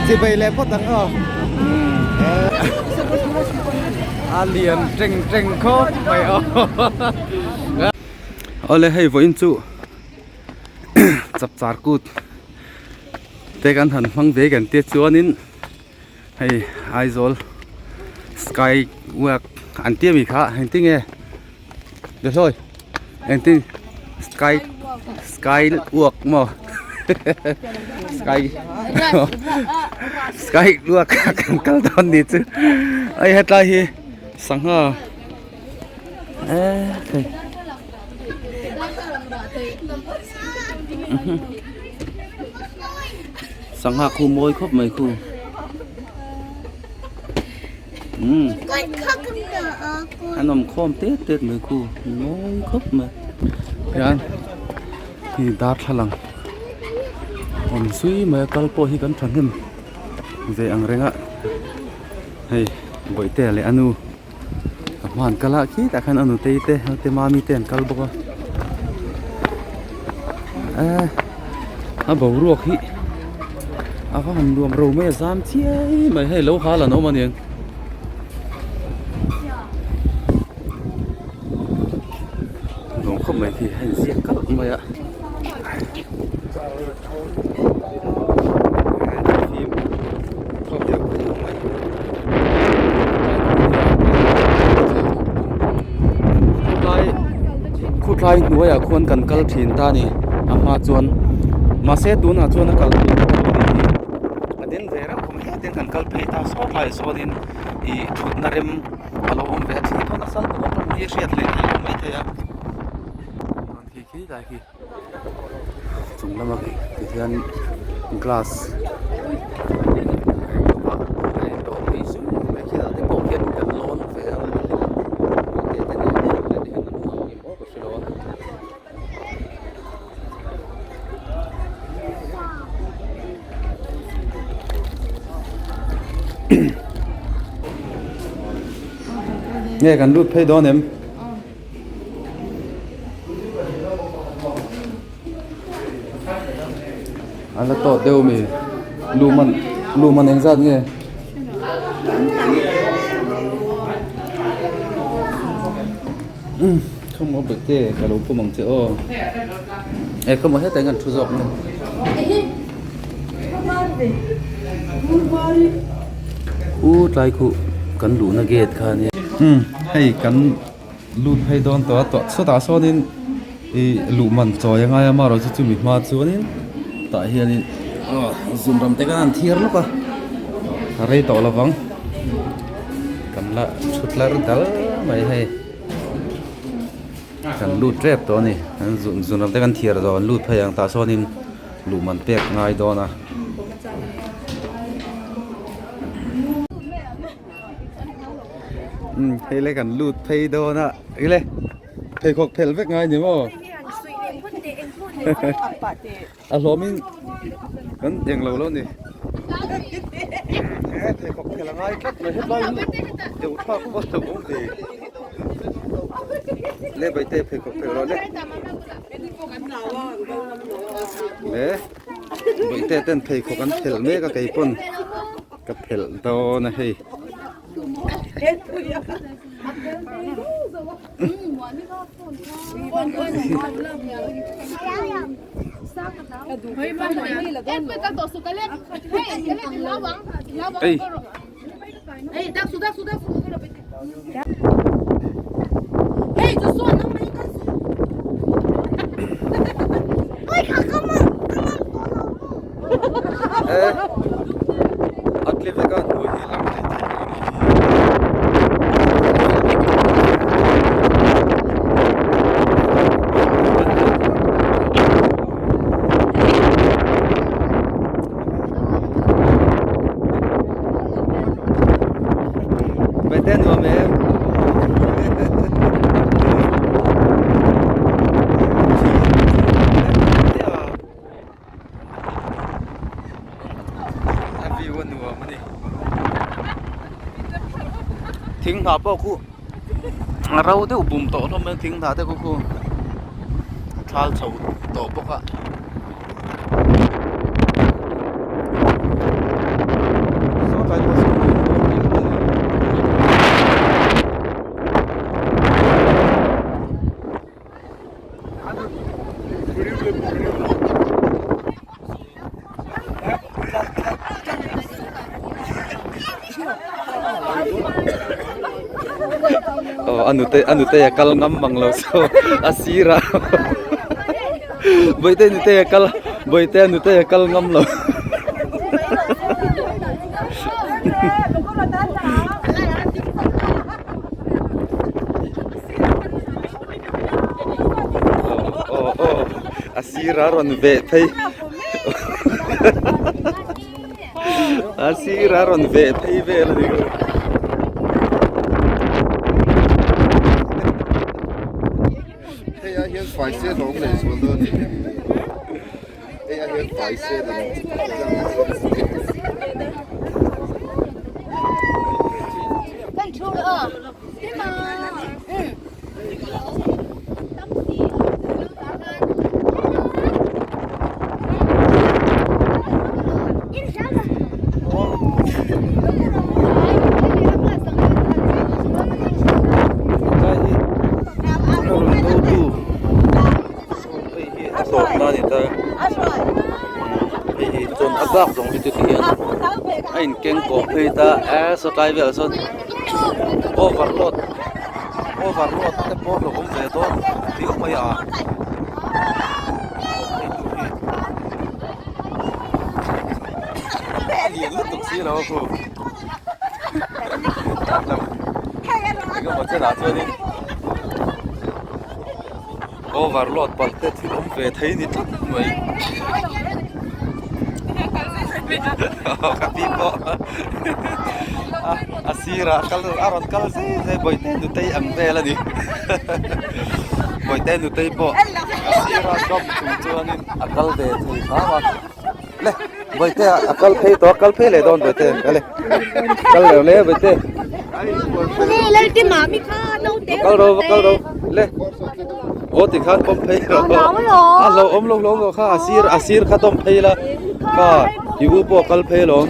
Chibai leh phawt ang aw. A lian teng teng khawp mai aw. Awle hei vawiin chu chapchar kut te kan han hmang ve kan tia chuanin hei Aizawl sky walk an tia mi kha engtin nge Behlawi engtin sky sky walk maw sky sky walk a kan kal dawn ni chu hei hetlai hi sangha eee hei sangha khu mawi khawp mai khu. An awm khawm tet tet mai khu mawi khawp mai hian hei darthlalang awm zui mai a kal pawh hi kan thahnem ve ang reng a hei bawihtea leh a nu a hma an kal a khitah khan a nutei te naute mami te an kal bawk a eee a boruak hi a va han nuam ro mai a zam chiai mai hei lo hal an awm aniang. Nuam khawp mai khi a inziak kalh mai a. Khawtlai hnuaiah khuan kan kal thin ta a ni a hma chuan mahse tunah chuan a kal theih tawh lo a ni hi a den ve reuh khawp mai hetiang kan kal phei ta sawt laiah sawnin ih thutna rem a lo awm ve a thli pawh nasa lutuk a tawng hi a hriat leh theih loh maithei a khi khi lai khi. Chung lama ti hian glass a in dawh phei zui mai khi ah te pawh khian kan lawn ve a te te nen te hian an hmang em aw ka hrelo a. Nge kan lut phei dawn em? A la tawt deuh ami luman luman eng zat nge umm khawmaw bete ka lo pawm ang che aw e khawmaw hetah hian kan thu zawk nge u tlai khuh kan luhna gate kha ania umm hei kan. Lut phei dawn tawh a tawh chutah sawnin ih luh man chawi a ngai a amaherawhchu chu chumi hma chuanin tah hianin aw zun ram te khan an thiar lawk a a rei tawh lovang kan la thut tlar dal mai hei kan lut tep tawh a ni an zun zun ram te kan thiar zawh an lut phei ang tah sawnin luh man pek ngai dawn a. Umm hei le kan lut phei dawn a eng le pheikhawk phelh vek ngai ni maw a hlawm in kan eng lo lo ni he pheikhawk phelh a ngai tlat mai hetlai hi deuh thlak va lo awm ve le baite pheikhawk phelh rawh le le baite ten pheikhawk an phelh mek a keipawn. Ka phelh dawn a hei. Ei. A tle vek a hnuai hi lang thei thei lo a ni hi. Bete nuam em. A view a nuam a ni. Thing hnah pawh khu a ro deuh bum tawh hlawm mai thing hnah te khu khu a thal chho tawh bawk a. Aw a nute a nute a kal ngam mang lo so a sirah bawihte nute a kal bawihte a nute a kal ngam lo. Aw aw a sirah a rawn veh phei a sirah a rawn veh phei vel a ni. Hei ah hian fai se hlawm leh zual dawn a ni. Hei ah hian fai se hlawm. Tlai hi a rawn do tu hei hi a tawp na a ni ta hei hi chuan a bak zawng hi chu ti hian a in keng kawh phei ta e saw tlai velah sawn overload overload te pawh a lo awm ve dawn tih mai a. A lian lutuk si lo a khu engemaw chenah chuanin overload palh te thil awm ve thei ni tlat mai ka pi pawh a sirah kal a rawn kal zai zai bawihte nutei ang vel a ni bawihte nutei pawh a sirah dawm chung chuanin a kal ve thei hram a. Le bawihte a kal phei tawh a kal phei leh dawn bawihte kal e kal leh le bawihte kal ro va kal ro le aw ti khan pawm phei ro a lo awm lo hlawm lo kha a sir a sir kha tawm phei la kha i u pawh kal phei lawm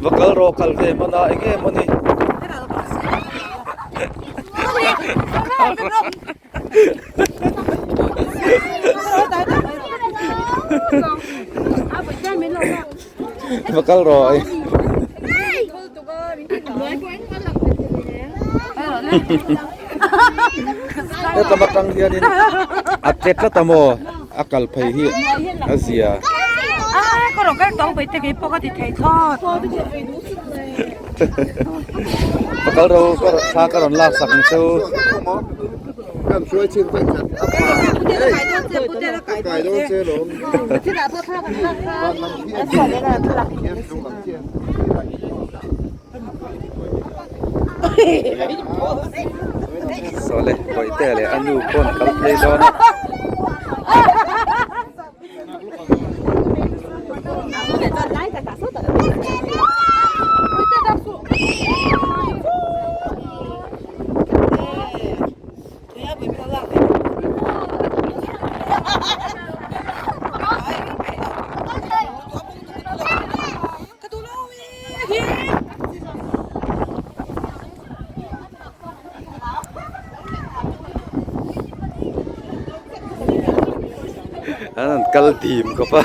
Va kal rawh kal ve hman a eng em ani. Va kal rawh. Hetlama tang hianin a tle tlat a maw a kal phei hi a zia. Ka kal ro ka thla ka rawn lak sak ang cheu. Sawle bawihte leh a nu pawn a kal phei dawn a. An han kal dim khawp a.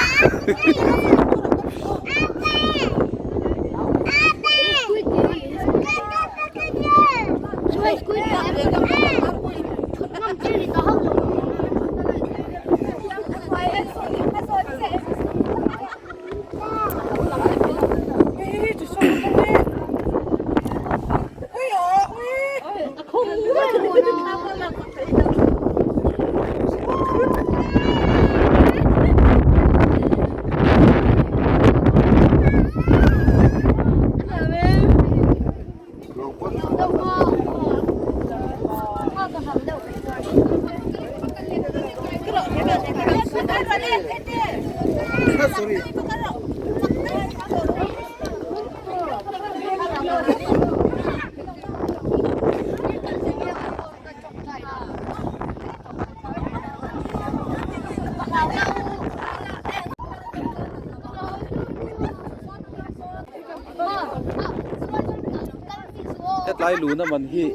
Hetlai luna man hi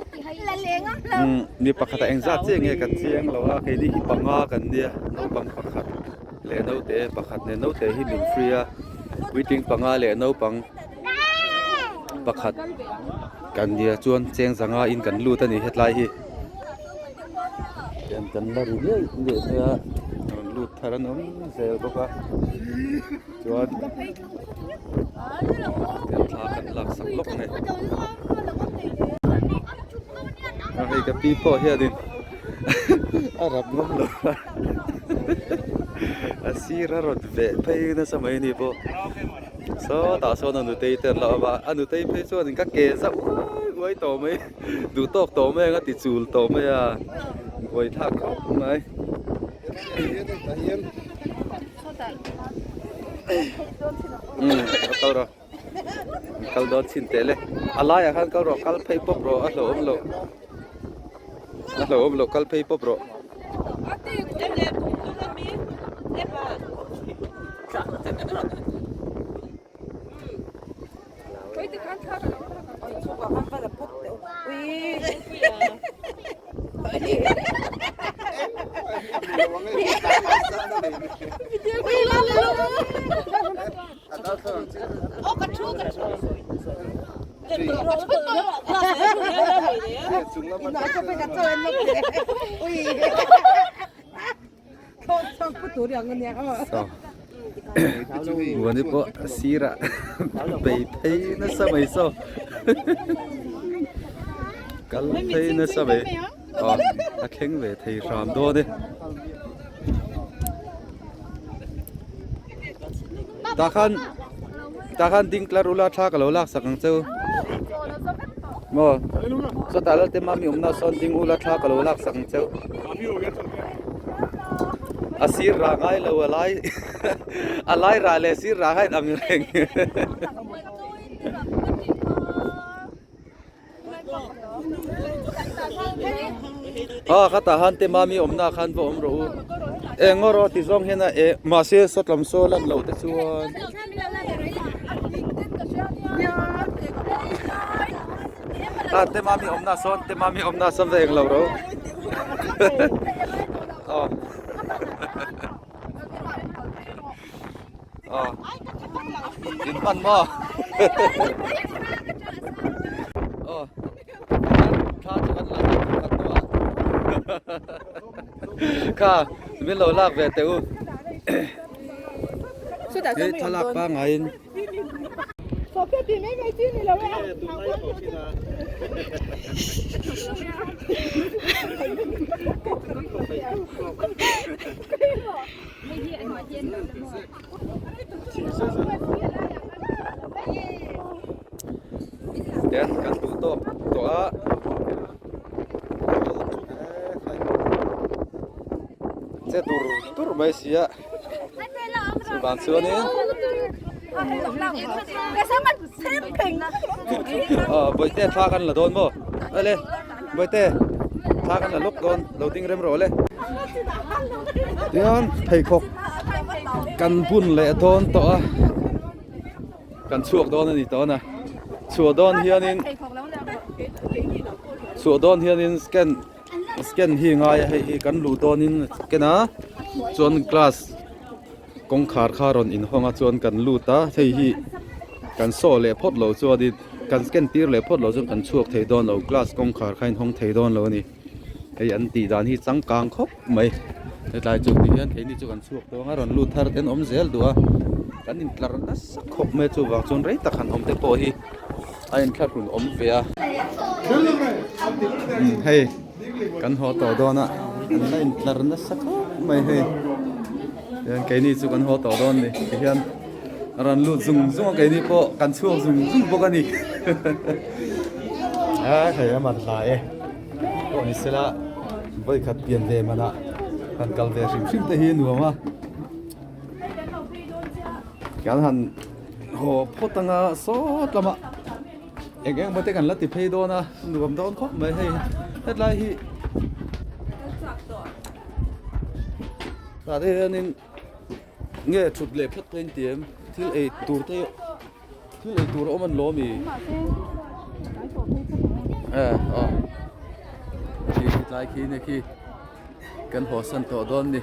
mi pakhat ah engzat chiah nge ka chiang lo a keini hi panga kan nia naupang pakhat. Leh naute pakhat nen naute hi min free a puitling panga leh naupang pakhat kan nia chuan cheng zanga in kan lut a ni hetlai hi hian kan la ri ngei ngei mai a rawn lut thar an awm zel bawk a chuan thla kan lak sak lawk a ni a hei ka pi pawh hianin a rap ngam lo a a sir a rawn veh phei nasa mai a ni pawh sawtah sawn a nutei te an la awm a a nutei phei chuanin ka ke zauh uai uai tawh mai duh tawk tawh mai ang a ti chul tawh mai a buai thlak khawp mai. Umm a kal rawh kal dawn chhin teh le a laiah khan kal rawh kal phei pawp rawh a hlauhawm loh a hlauhawm loh kal phei pawp rawh. Muani pawh a sirah bei phei nasa mai saw kal phei nasa mai aw a thleng ve thei hram dawn e tah khan tah khan ding tlar ula thla ka lo lak sak ang che u maw chutah lalte mami awmna sawn ding ula thla ka lo lak sak ang che u. A sir rah ngai lo a lai a lai rah leh sir rah kha in ang reng. A khatah han te mami awmna khan va awm rawh u. Eng ngaw rawh ti zawng hian a eh mahse sawtlam saw lan loh te chuan. A te mami awmna sawn te mami awmna sawn va eng lo rawh u. Aw. Aw. In hman maw? Aw. Thla chu kan la khat tawh a. Kha min lo lak ve teh u. Hei thlalak pangaiin. Tian kan duh tawk tawh a. Che dur dur mai si a. Chuvang chuanin aw bawihte thla kan la dawn maw ale bawihte thla kan la lawk dawn lo ding rem rawh le tichuan pheikhawk kan bun leh dawn tawh a kan chhuak dawn a ni tawh a chhuah dawn hianin chhuah dawn hianin scan. Scan hi ngai a hei hi kan luh dawnin a scan a chuan glass kawngkhar kha rawn inhawng a chuan kan lut a hei hi kan saw leh phawt loh chuanin kan scan tir leh phawt loh chuan kan chhuak thei dawn lo glass kawngkhar kha a inhawng thei dawn lo a ni hei an tih dan hi changkang khawp mai hetlai chu ti hian keini chu kan chhuak tawh ang a rawn lut thar te an awm zel duh a kan intlar nasa khawp mai a chuvang chuan rei tak han awm te pawh hi. A inthlahrun awm ve a. Hei kan haw tawh dawn a an la intlar nasa khawp mai hei hian keini chu kan haw tawh dawn ni tihian a rawn lut zung zung a keini pawh kan chhuak zung zung bawk a ni a hei a man hla e pawh ni sela vawikhat pian ve manah han kal ve hrim hrim te hi a nuam a kan han. Haw phawt anga sawt lamah eng eng emaw te kan la ti phei dawn a nuam dawn khawp mai hei hetlai hi tah te hianin nge thut leh phawt te an ti em thil ei tur te thil ei tur a awm an lawm i e aw khi tlai khi nia khi kan haw san tawh dawn ni.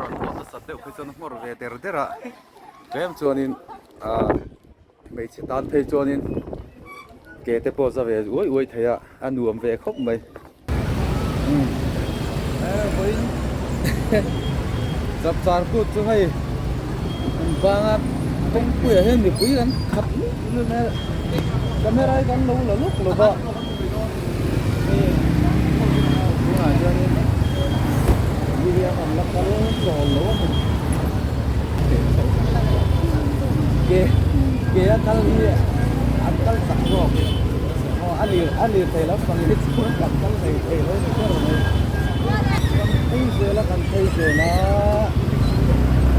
rawn thawh nasat deuh phei chuan a hmawr ve der der a tlem chuanin ah hmeichhe tan phei chuanin ke te pawh za ve uai uai thei a a nuam ve khawp mai. Vawiin chapchar kut chu hei an banga kawngpuiah hian mipui an khat lup lup mai a camera hi kan lo la lawk lo va tunah hianin mi hian an la kal chawl lo a ni ke ke a kal hi an kal chak zawk. Aw a lir a lir thei lampang hi chuan kan kal thei thei lo ni ber mai. Kan phei zel a kan phei zel a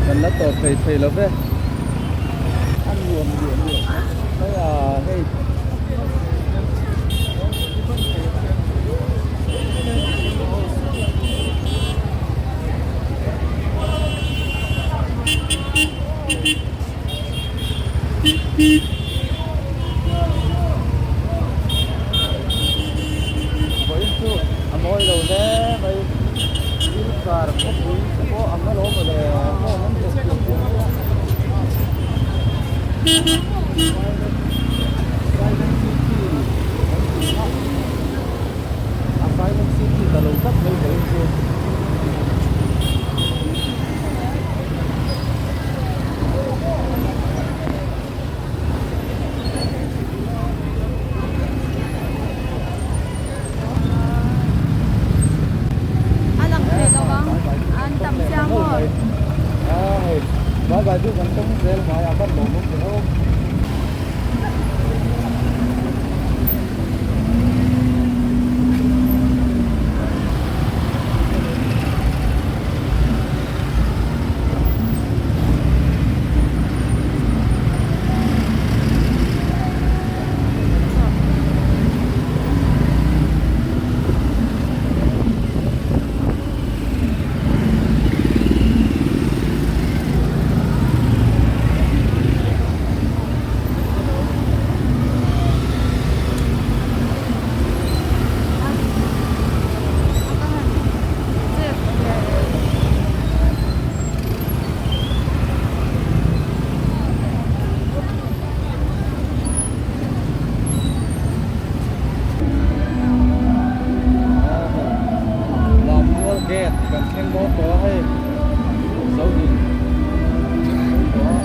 kan la tawp thei thei lo ve. A nuam nuam nuam mai a hei. Vawiin chu a mawi lo hle mai silchar khawpui te pawh ang alawm mawle home an thawk tih tih ang a Silent City an tih kha a Silent City ta lo tlat mai vawiin chu. A lang thei lo ang an tam chiang maw. Vai vai chu kan tawng zel mai a ban lo bawk che ho. Lammual gate kan thleng dawn tawh a hei zo in tawh a.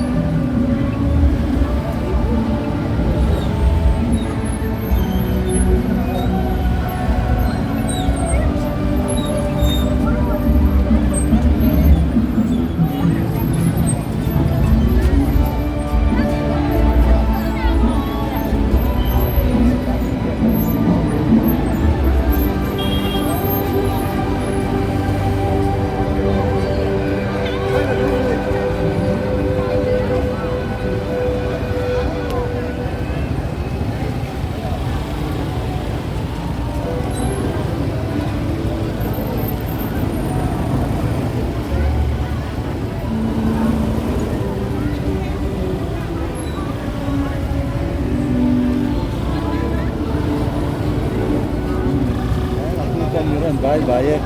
Bai bai e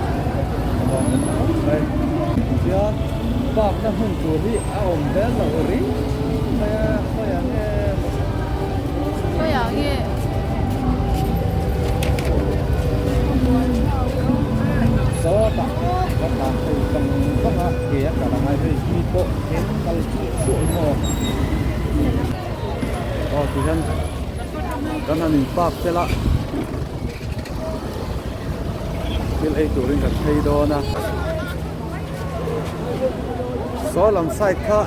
chuan park na hmun tur hi a awm vel loh ring mai a khawiah nge khawiah nge sawtah ka tlan phei vang vang a ke a kal angai hei mi pawh then kal suah suah maw aw tihian kan han in park tel a thil ei turin kan phei dawn a saw lam side kha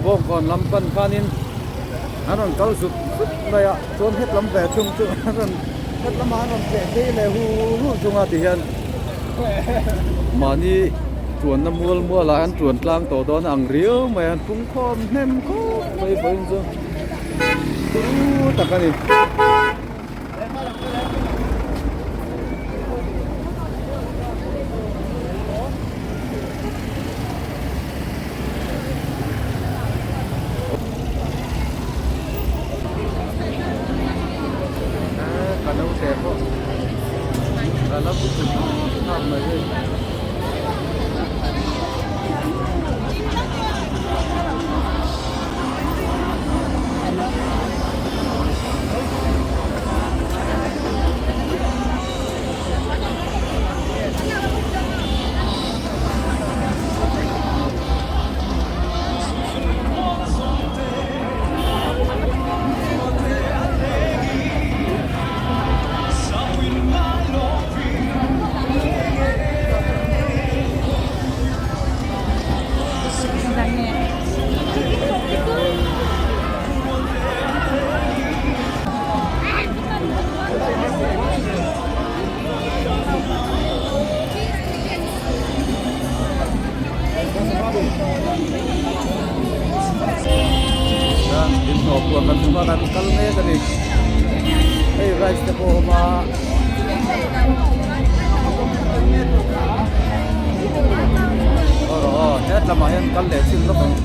bawngkawn lam pan khanin an rawn kal zut zut mai a chuan het lam ve thung chu an rawn het lamah an rawn tleh phei leh hu hu thung a tihian mahni tuanna mual mual ah an tuan tlang tawh dawn a ang riau mai a an pung khawm hnem khawp mai vawiin chu turu tak a ni. Ka naute pawh a la bu tut tut mai hei. chhuah kan tum a kan kal mek a ni hei rice te pawh a awm a. Aw rawh aw het lamah hian kal leh chin lawk ang.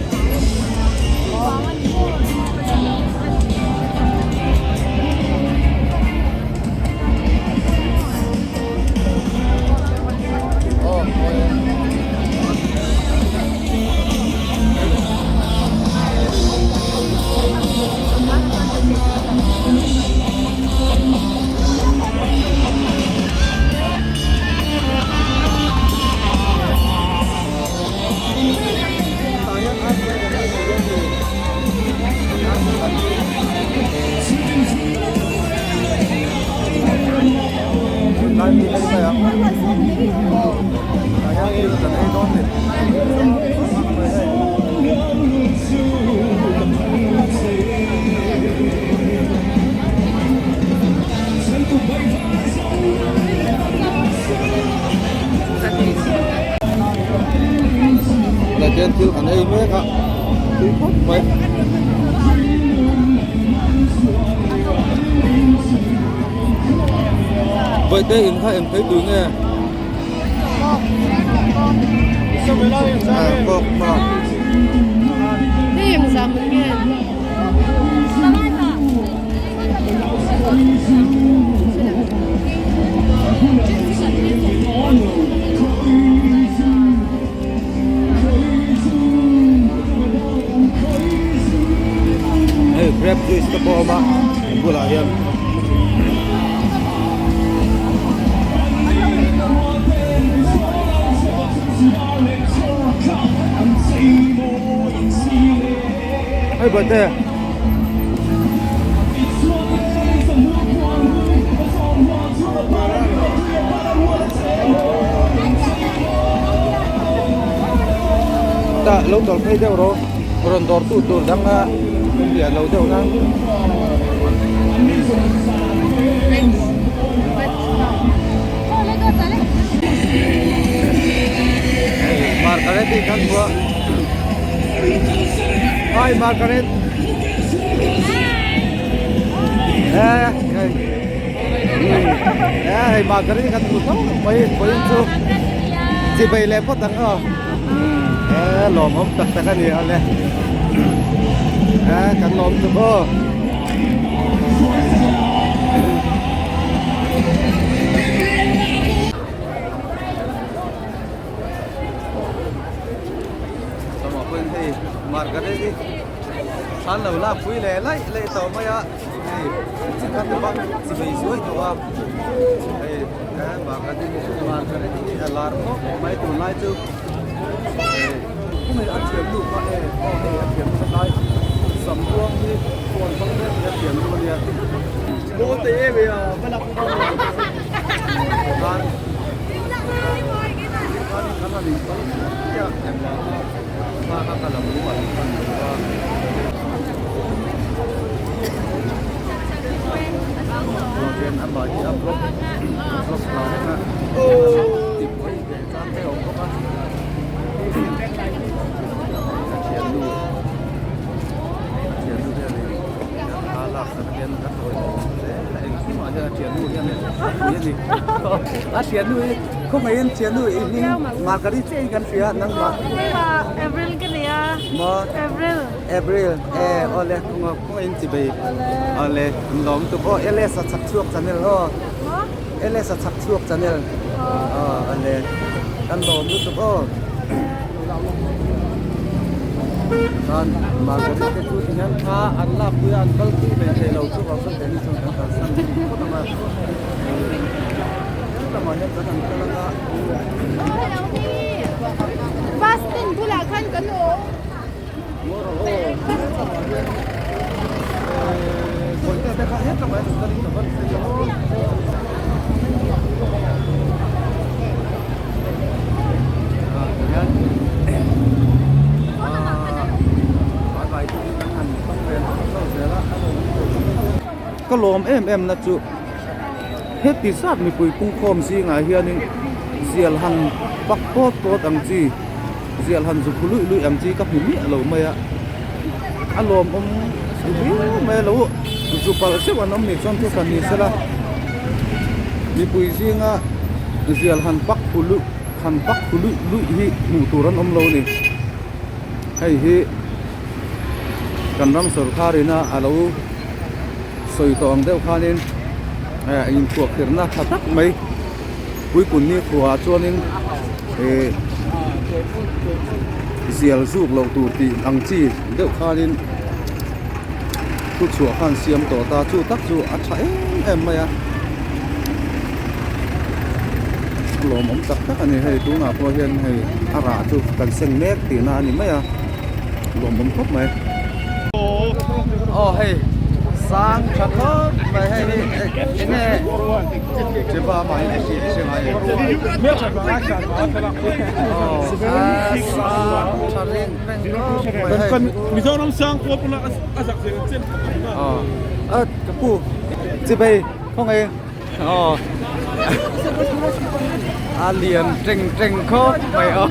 Hian thil an ei mek a tui khawp mai. Bawihte in kha eng phei tui nge? Kawk maw? Hei grape juice te pawh a awm a a bulah hian hei bawihte. Tah lo tawlh phei deuh rawh rawn dawr tu tur dang a lian lo deuh na. Margaret i kan hmu a Hi Margaret Hi Hei Margaret kan hmu tho mai vawiin chu chibei leh phawt ang aw e lawmawm tak tak a ni awle e kan lawm tuk aw. Lamah pawhin hei Margaret hi an lo lak pui leh laih laih tawh mai a hei chi khat bak chi vei zuai tawh a hei Margaret hi Margaret hi a lar khawp mai tunlai chu hei khawngin a thiam nu kha e aw hei a thiam nasa lai sam ruang hi phone hmang mek hi a thiam nu ania. A thiannu hi khawngaihin thiannu i hming Margaret chiah in kan hria nangmah April ka nia maw April April e awle khawngaihin chi bei awle an lawm tuk aw LS a chak chhuak channel aw LS a chak chhuak channel aw awle kan lawm lutuk aw. Chuan Margaret te chu ti hian thla an lak pui a an kal pui ve thei lo chu vang chuan keini chuan kan kalsan phawt ang a he lamah hian kan han kal ang a. Bus stand bulah khan kan awm. Bawihte te kha he lamah hian an kal in ka van hre lo. Ka lawm em em na chu heti zat mipui pungkhawm zingah hianin zial han pak tawt tawt ang chi zial han zu phu luih luih ang chi ka hmu miah lo mai a a lawmawm. viau mai a lo zu palh zeuh an awm nih chuan thu hran ni sela mipui zinga zial han pak khu luih han pak khu luih luih hi hmuh tur an awm lo a ni hei hi kan ram sawrkar ina a lo sawi tawh ang deuh khanin eh inphuahkhirhna tha tak mai puipun ni khuaah chuanin eh zial zuk loh tur tih ang chi deuh khanin thuchhuah khan siam tawh ta chu tak chu a tha em em mai a lawmawm tak tak a ni hei tunah pawh hian hei a rah chu kan seng mek tihna a ni mai a lawmawm khawp mai. Aw hei sang tha khawp mai hei hi eng nge Chiba mah hi hri hri ngai em aw a sang tha reng reng khawp mai hei Mizoram sang khua pawh a zak zel chen khawp mai aw a ka pu chibei khawngaih aw a lian teng teng khawp mai aw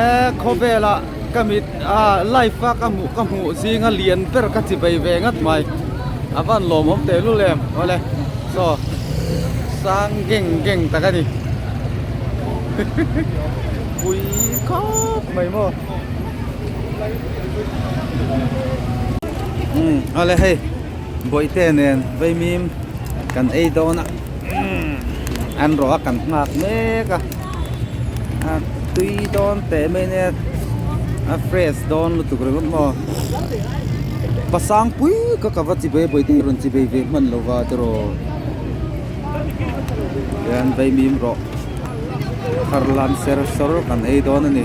e khawvelah ka mit ah live a ka hmuh ka hmuh zinga lian ber ka chi bei ve ngat mai a van lawmawm teh lul em awle saw sang geng geng tak a ni pui khawp mai maw umm awle hei bawihte nen vaimim kan ei dawn a an rawh a kan nghak mek a. A tui dawn teh mai nia a fresh dawn lutuk ringawt maw pasang pui ka ka va chi bei bawihte hi rawn chi bei ve hman lova tiraw hian vaimim rawh thar lam ser sawr kan ei dawn a ni.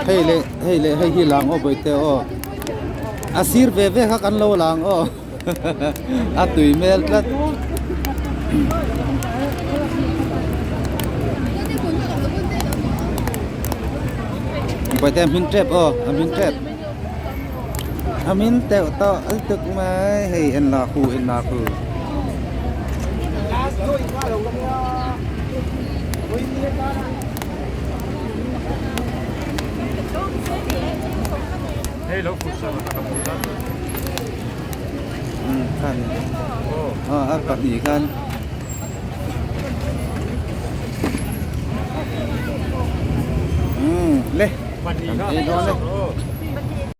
Hei leh hei leh hei hi lang aw bawihte aw a sir ve ve kha kan lo lang aw a tui hmel tlat. Bawihte a hmin tep aw a hmin tep. A min teuh tawh lutuk mai hei en la khu en la khu. Khan a pahnih khan. Le kan ei dawn e.